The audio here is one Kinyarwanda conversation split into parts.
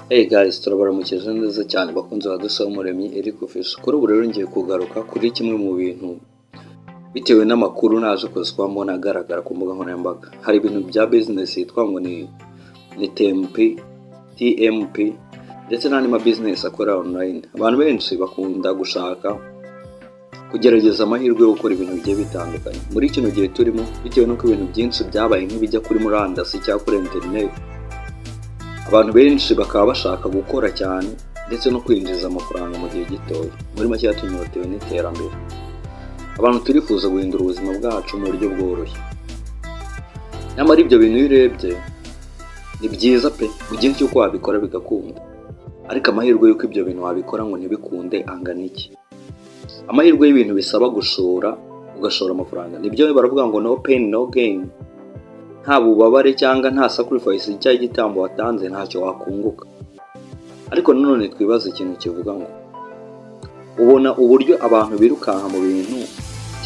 Hey guys, turabaramukije neza cyane bakunzi ba Dusabumuremyi Eric Official. Kuri ubu rero ngiye kugaruka kuri kimwe mu bintu bitewe n'amakuru naje kuba mbona agaragara ku mbuga nkoranyambaga. Hari ibintu bya business yitwa ngo ni TMP, TMP ndetse n'andi ma business akorera online. Abantu benshi bakunda gushaka kugerageza amahirwe yo gukora ibintu bigiye bitandukanye. Muri kino gihe turimo, bitewe n'uko ibintu byinshi byabaye nk'ibijya kuri murandasi cyangwa kuri internet, abantu benshi bakaba bashaka gukora cyane ndetse no kwinjiza amafaranga mu gihe gitoya. Muri make, tunyotewe n'iterambere. Abantu turifuza guhindura ubuzima bwacu mu buryo bworoshye. Nyamara ibyo bintu iyo urebye ni byiza pe, mu gihe cy'uko wabikora bigakunda. Ariko amahirwe y'uko ibyo bintu wabikora ngo ntibikunde angana iki? Amahirwe y'ibintu bisaba gushora, ugashora amafaranga, nibyo baravuga ngo "no pain, no gain". Nta bubabare cyangwa nta sacrifice cyangwa igitambo watanze, ntacyo wakunguka. Ariko nanone twibaza ikintu kivuga ngo ubona uburyo abantu birukanka mu bintu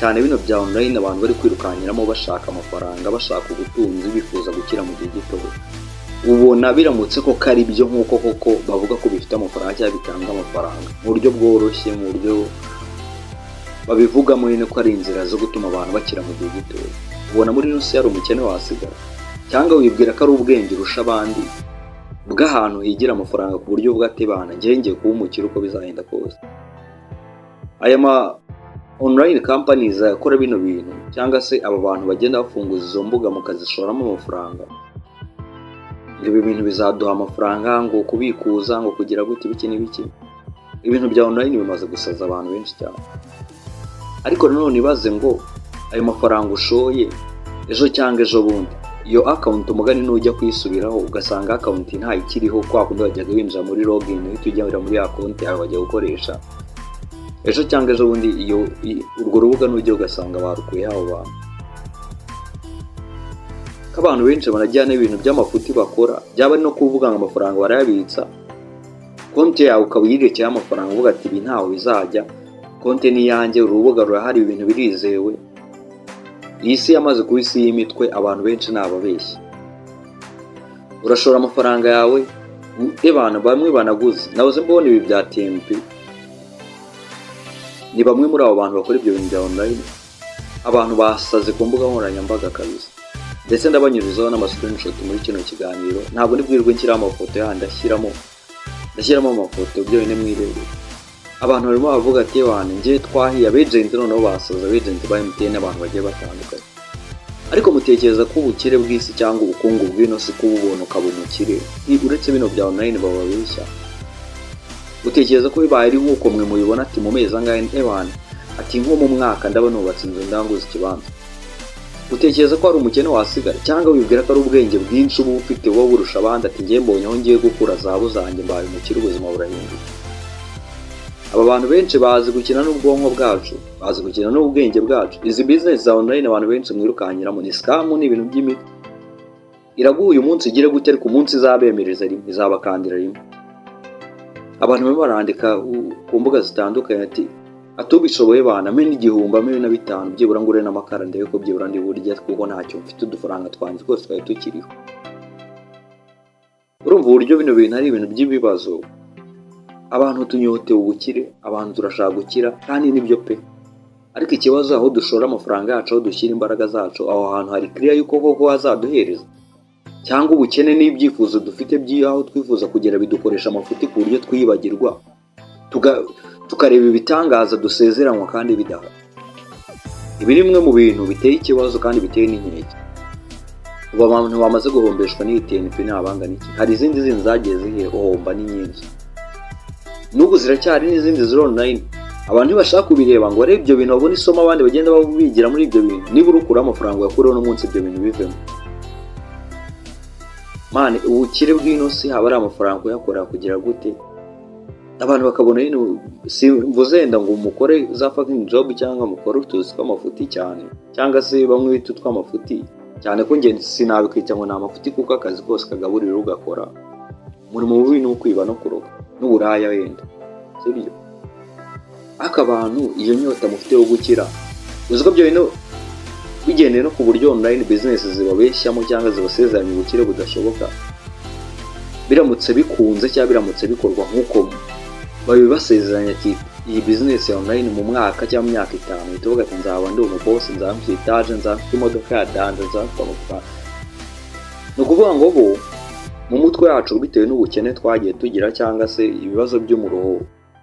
cyane bino bya online, abantu bari kwirukankiramo bashaka amafaranga, bashaka ubutunzi, bifuza gukira mu gihe gito. Ubona biramutse koko ari byo nk'uko koko bavuga ko bifite amafaranga cyangwa bitanga amafaranga mu buryo bworoshye, mu buryo babivugamo nyine ko ari inzira zo gutuma abantu bakira mu gihe gito, ubona muri ino si hari umukene wasigara? Cyangwa wibwira ko ari ubwenge urusha abandi bw'ahantu higira amafaranga ku buryo uvuga ati: "Bana, ngiye ngiye kuba umukire uko bizagenda kose"? Aya ma online companies akora bino bintu, cyangwa se aba bantu bagenda bafunguza izo mbuga mukazishoramo amafaranga, ngo ibi bintu bizaduha amafaranga, ngo kubikuza, ngo kugira gute, ibiki n'ibiki, ibintu bya online bimaze gusaza abantu benshi cyane. Ariko nanone ibaze ngo ayo mafaranga ushoye, ejo cyangwa ejo bundi iyo account, umugani, nujya kuyisubiraho ugasanga account ntayikiriho, kwa kundi wajyaga winjira muri login uhita ujya muri ya konti yawe wajya gukoresha, ejo cyangwa ejo bundi iyo urwo rubuga nujya ugasanga barukuyeho abo bantu, ko abantu benshi banajyana ibintu by'amafuti bakora, byaba ari no kuvuga ngo amafaranga barayabitsa, konti yawe ukaba uyirekeyeho amafaranga, uvuga ati: "Ibi ntaho bizajya, konti ni iyanjye, urubuga rurahari, ibintu birizewe." Iyi si yamaze kuba isi y'imitwe, abantu benshi ni ababeshyi. Urashora amafaranga yawe, abantu bamwe banaguze, nahoze mbona ibi bya TMP, ni bamwe muri abo bantu bakora ibyo bintu bya online. Abantu basaze ku mbuga nkoranyambaga kabisa, ndetse ndabanyurizaho n'ama screenshot muri kino kiganiro. Ntabwo nibwirwe nshyiraho amafoto yandi, ndashyiramo amafoto byonyine mwirebere. Abantu barimo bavuga ati: "Wane, njye twahiye." Aba agent noneho basaza, aba agent ba MTN, abantu bagiye batandukanye. Ariko mutekereza ko ubukire bw'isi cyangwa ubukungu bw'ino si kububona ukaba umukire, uretse bino bya online bababeshya, utekereza ko bibaye ari nk'uko mwe mubibona, ati mu mezi angahe, ewana, ati nko mu mwaka ndaba nubatse inzu, ndanguza ikibanza, utekereza ko hari umukene wasigara? Cyangwa wibwira ko ari ubwenge bwinshi uba ufite wowe burusha abandi, ati: "Ngiye mbonye aho ngiye gukura zahabu zanjye, mbaye umukire, ubuzima burahinduka"? Aba bantu benshi bazi gukina n'ubwonko bwacu, bazi gukina n'ubwenge bwacu. Izi business za online abantu benshi mwirukankiramo ni scam, ni ibintu by'imiti. Iraguha uyu munsi igire gute, ariko umunsi izabemereza rimwe, izabakandira rimwe. Abantu barimo barandika ku mbuga zitandukanye ati: "Atubishoboye bana, ampe n'igihumbi, ampe na bitanu, byibura ngure n'amakara, ndebe ko byibura ndi burya, kuko ntacyo mfite, udufaranga twanjye twose twari tukiriho." Urumva uburyo bino bintu ari ibintu by'ibibazo. Abantu tunyotewe ubukire, abantu turashaka gukira, kandi nibyo pe. Ariko ikibazo, aho dushora amafaranga yacu, aho dushyira imbaraga zacu, aho hantu hari kiriya yuko koko hazaduhereza? Cyangwa ubukene n'ibyifuzo dufite by'aho twifuza kugera bidukoresha amafuti ku buryo twiyibagirwa, tukareba ibitangaza dusezeranywa kandi bidahari? Ibi ni bimwe mu bintu biteye ikibazo kandi biteye n'inkeke. Ubu abantu bamaze guhombeshwa n'iyi TNP ni abangana iki? Hari izindi zindi zagiye zihomba, ni nyinshi, n'ubu ziracyari n'izindi ziri online. Abantu ntibashaka kubireba ngo barebe ibyo bintu, babone isomo abandi bagenda bigira muri ibyo bintu. Niba urukuraho amafaranga uyakureho n'umunsi ibyo bintu bivemo. Man, ubukire bw'ino si haba ari amafaranga kuyakorera kugira gute, abantu bakabona nyine. Si mvuze wenda ngo mukore za fucking job cyangwa mukore utuzi tw'amafuti cyane, cyangwa se bamwe bita utw'amafuti cyane, ko njye sinabikwita ngo ni amafuti, kuko akazi kose kagaburira ugakora. Umurimo mubi ni ukwiba no kuroga n'uburaya wenda, sibyo? Ariko abantu, iyo nyota mufite yo gukira, uzi ko ibyo bintu bigendeye no ku buryo online business zibabeshyamo cyangwa zibasezeranya ubukire budashoboka. Biramutse bikunze cyangwa biramutse bikorwa nk'uko babibasezeranya, ati iyi business ya online mu mwaka cyangwa mu myaka 5, uhita uvuga ati nzaba ndi umuboss, nzaba mfite etaje, nzaba mfite imodoka ya danger, nzaba mfite amafaranga. Ni ukuvuga ngo bo mu mutwe yacu, bitewe n'ubukene twagiye tugira cyangwa se ibibazo by'umuruho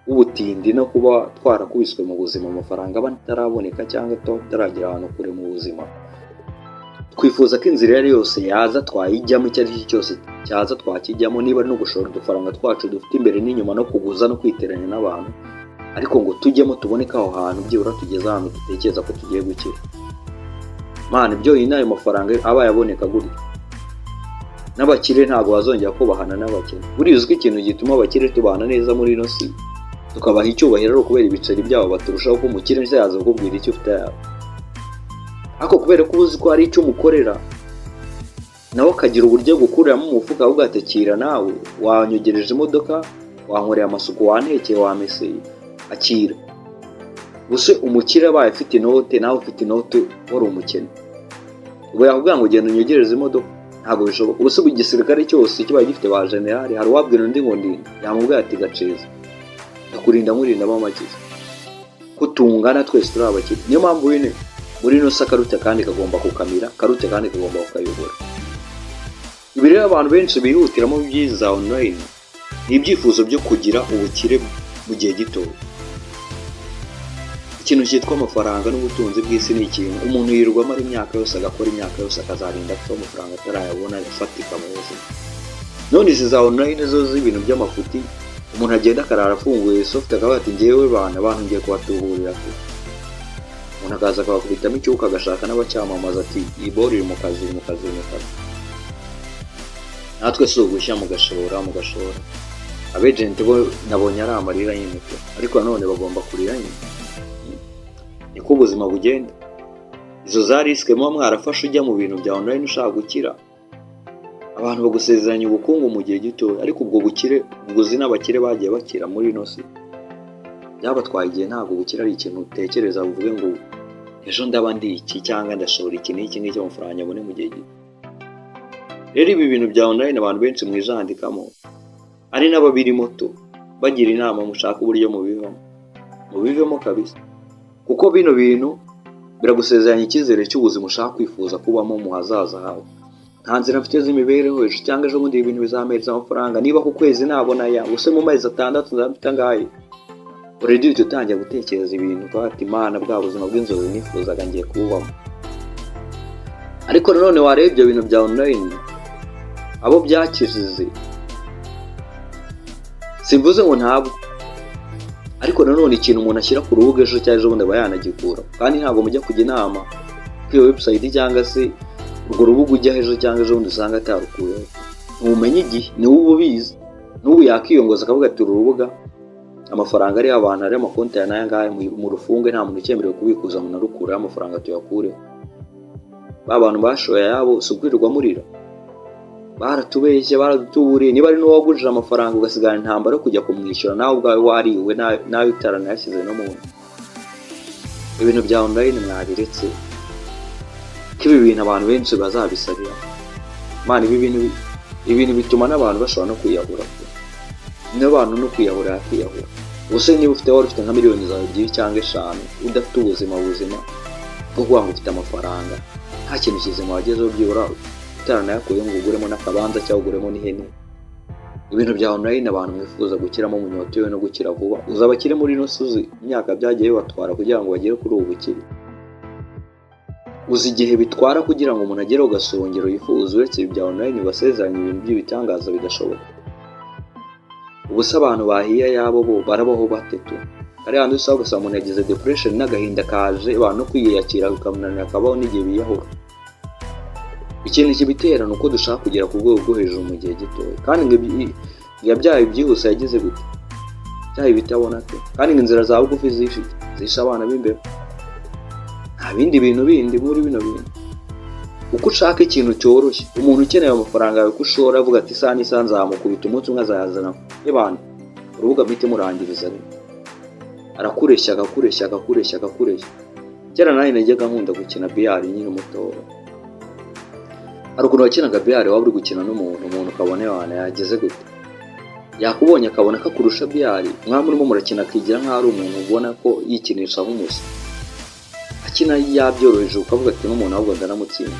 w'ubutindi no kuba twarakubiswe mu buzima, amafaranga aba ataraboneka cyangwa tutaragera ahantu kure mu buzima, twifuza ko inzira iyo ari yose yaza twayijyamo, icyo ari cyo cyose cyaza twakijyamo, niba ari no gushora udufaranga twacu dufite imbere n'inyuma, no kuguza no kwiteranya n'abantu, ariko ngo tujyemo tubone ko aho hantu byibura tugeze ahantu dutekereza ko tugiye gukira. Man, byonyine ayo mafaranga abaye aboneka gutyo, n'abakire ntabwo bazongera kubahana n'abakene. Buriya uzwi ikintu gituma abakire tubana neza muri ino si, tukabaha icyubahiro, ari ukubera ibiceri byabo baturushaho, ko umukire nshya yaza kukubwira icyo ufite yawe, ariko kubera ko uzi ko hari icyo umukorera, nawe akagira uburyo gukuriramo umufuka, ahubwo atekira nawe wanyogereje imodoka, wankoreye amasuku, wantekeye, wameseye, akira. Gusa umukire abaye afite inote, nawe ufite inote, wari umukene, ubu yakubwira ngo genda unyogereze imodoka? Ntabwo bishoboka. Ubu se igisirikare cyose kibaye gifite ba generali, hari uwabwira undi ngo ndinde? Yamubwira ati gaceza, ndakurinda, nkurindamo amakiza, ko tungana twese turi abakire. Niyo mpamvu nyine muri ino si akaruta kandi kagomba kukamira, karuta kandi kagomba kukayobora. Ibi rero abantu benshi bihutiramo byiza online ni ibyifuzo byo kugira ubukire mu gihe gito. Ikintu cyitwa amafaranga n'ubutunzi bw'isi ni ikintu umuntu yirirwamo ari imyaka yose, agakora imyaka yose, akazarinda apfa amafaranga atarayabona afatika mu buzima. None izi za online zo z'ibintu by'amafuti, umuntu agenda akarara afunguye soft, akavuga ati ngewe bana abantu ngiye kubatuburira pe. Umuntu akaza akabakubitamo icyuka, agashaka n'abacyamamaza, ati iyi boro iri mu kazi, iri mu kazi, iri mu kazi. Natwe si ugushya, mugashora, mugashora. Abagent bo nabonye ari amarira nyine pe, ariko nanone bagomba kurira nyine, niko ubuzima bugenda. Izo za risk muba mwarafashe ujya mu bintu bya online ushaka gukira, abantu bagusezeranya ubukungu mu gihe gito, ariko ubwo bukire ubwo uzi n'abakire bagiye bakira muri ino si byabatwaye igihe. Ntabwo ubukire ari ikintu utekereza uvuge ngo ejo ndaba ndi iki cyangwa ndashora iki n'iki n'iki, amafaranga nyabone mu gihe gito. Rero ibi bintu bya online abantu benshi mwijandikamo, ari n'ababirimo to bagira inama, mushaka uburyo mubivamo, mubivemo kabisa, kuko bino bintu biragusezeranya icyizere cy'ubuzima ushaka kwifuza kubamo mu hazaza hawe. Nta nzira mfite z'imibereho, ejo cyangwa ejo bundi ibintu bizampereza amafaranga, niba ku kwezi nabona aya, ubuse mu mezi 6 nzaba mfite angahe? Already uhita utangira gutekereza ibintu ukavuga ati Imana, bwa buzima bw'inzozi nifuzaga ngiye kububamo. Ariko nanone wareba ibyo bintu bya online, abo byakijije, simvuze ngo ntabwo, ariko nanone ikintu umuntu ashyira ku rubuga, ejo cyangwa ejo bundi aba yanagikura. Kandi ntabwo mujya kujya inama kuri iyo website cyangwa se urwo rubuga ujya, ejo cyangwa ejo bundi usanga atarukuyeho. Ntumenye igihe, ni wowe ubizi. N'ubu yakiyongoza akavuga ati uru rubuga amafaranga ariho, abantu ariho amakonti aya n'aya ngaya, mu rufunge, nta muntu ucyemerewe kubikuza, munarukureho amafaranga tuyakureho. Ba bantu bashoye ayabo si ukwirirwa murira, baratubeshye, baradutuburiye. Niba ari n'uwagujije amafaranga, ugasigara intambara yo kujya kumwishyura, nawe ubwawe wariwe, nawe utaranayashyize no mu nda. Ibintu bya online mwabiretse, ko ibi bintu abantu benshi bazabisabira. Man, ibi bintu bituma n'abantu bashobora no kwiyahura, n'abantu no kwiyahura yakiyahura. Ubuse niba ufite, wari ufite nka miliyoni zawe 2 cyangwa 5, udafite ubuzima buzima bwo kuvuga ngo ufite amafaranga, nta kintu kizima wagezeho, byibura utaranayakuye ngo uguremo n'akabanza cyangwa uguremo n'ihene. Ibintu bya online abantu mwifuza gukiramo, munyotewe no gukira vuba, uzi abakire muri ino suzi imyaka byagiye bibatwara kugira ngo bagere kuri ubu bukire? Uzi igihe bitwara kugira ngo umuntu agere ku gasongero yifuza, uretse ibi bya online basezeranya ibintu by'ibitangaza bidashoboka? Ubu se abantu bahiye ayabo bo barabaho bate tu? Hari handi usanga ugasanga umuntu yagize depression n'agahinda kaje, abantu no kwiyakira bikamunanira, akabaho n'igihe biyahura. Ikintu kibitera ni uko dushaka kugera ku rwego rwo hejuru mu gihe gitoya, kandi ngo yabyaye ibyihuse yagize gute, byaye ibitabona pe. Kandi ngo inzira za bugufi zishe iki? Zishe abana b'imbeba. Nta bindi bintu bindi muri bino bintu. Uko ushaka ikintu cyoroshye, umuntu ukeneye amafaranga yawe ko ushora avuga ati isaha n'isaha nzamukubita, umunsi umwe azayazana, ebana urubuga mpite murangiriza rimwe. Arakureshya, akakureshya, akakureshya, akakureshya. Kera nanjye najyaga nkunda gukina biyari nkiri mutoya. Hari ukuntu wakinaga biyari, waba uri gukina n'umuntu, umuntu ukabona wana yageze gute, yakubonye akabona ko akurusha biyari, mwaba murimo murakina akigira nk'aho ari umuntu ubona ko yikinisha nk'umusa, akina yabyoroheje, ukavuga ati n'umuntu ahubwo ndanamutsinda.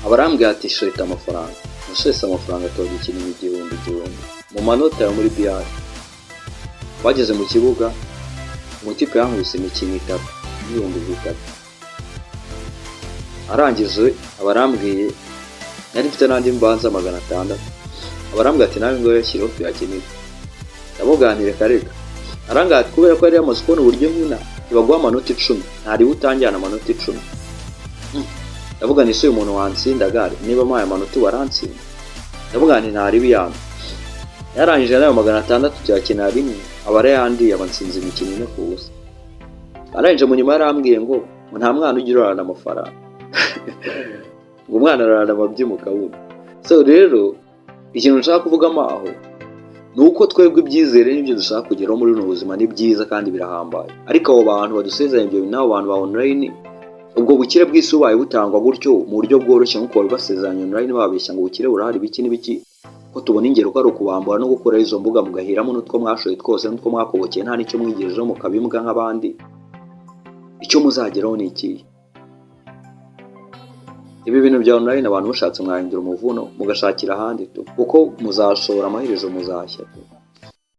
Aba arambwira ati sheta amafaranga. Nashese amafaranga, tuba dukina 1000 1000 mu manota ya muri biyari. Bageze mu kibuga, umutipe yankubise imikino itatu 3000. Arangije aba arambwiye, nari mfite n'andi mbanza 600, aba arambwiye ati nawe ngo yashyireho tuyakeneye. Ndamuganire kareka, arambwira ati kubera ko yari yamaze kubona uburyo nkina, ntibaguha amanota 10, ntariwe utangira amanota 10. Ndavuga nti ese uyu muntu wansinda gare, niba ampaye amanota ubu arantsinda? Ndavuga nti ntariwe iyampa. Yarangije nayo 600 tuyakina rimwe, aba arayandiye, aba nsinze imikino 4-0. Arangije mu nyuma yarambwiye ngo nta mwana ujya urarana amafaranga, ngo umwana ararana amabyi mu kabuno. So rero ikintu nshaka kuvugamo aho ni uko twebwe ibyizere n'ibyo dushaka kugeraho muri buno buzima ni byiza kandi birahambaye, ariko abo bantu badusezeranya ibyo bintu, n'abo bantu ba online, ubwo bukire bw'isi bubaye butangwa gutyo mu buryo bworoshye nk'uko babibasezeranya online, babeshya ngo ubukire burahari, ibiki n'ibiki, ko tubona ingero ko ari ukubambura no gukora izo mbuga, mugahiramo n'utwo mwashoye twose n'utwo mwakobokeye, nta n'icyo mwigejejeho, mukabimbwa nk'abandi, icyo muzageraho ni ikihe? Ibi bintu bya online, abantu mushatse mwahindura umuvuno mugashakira ahandi tu, kuko muzashobora amaherezo muzashya tu.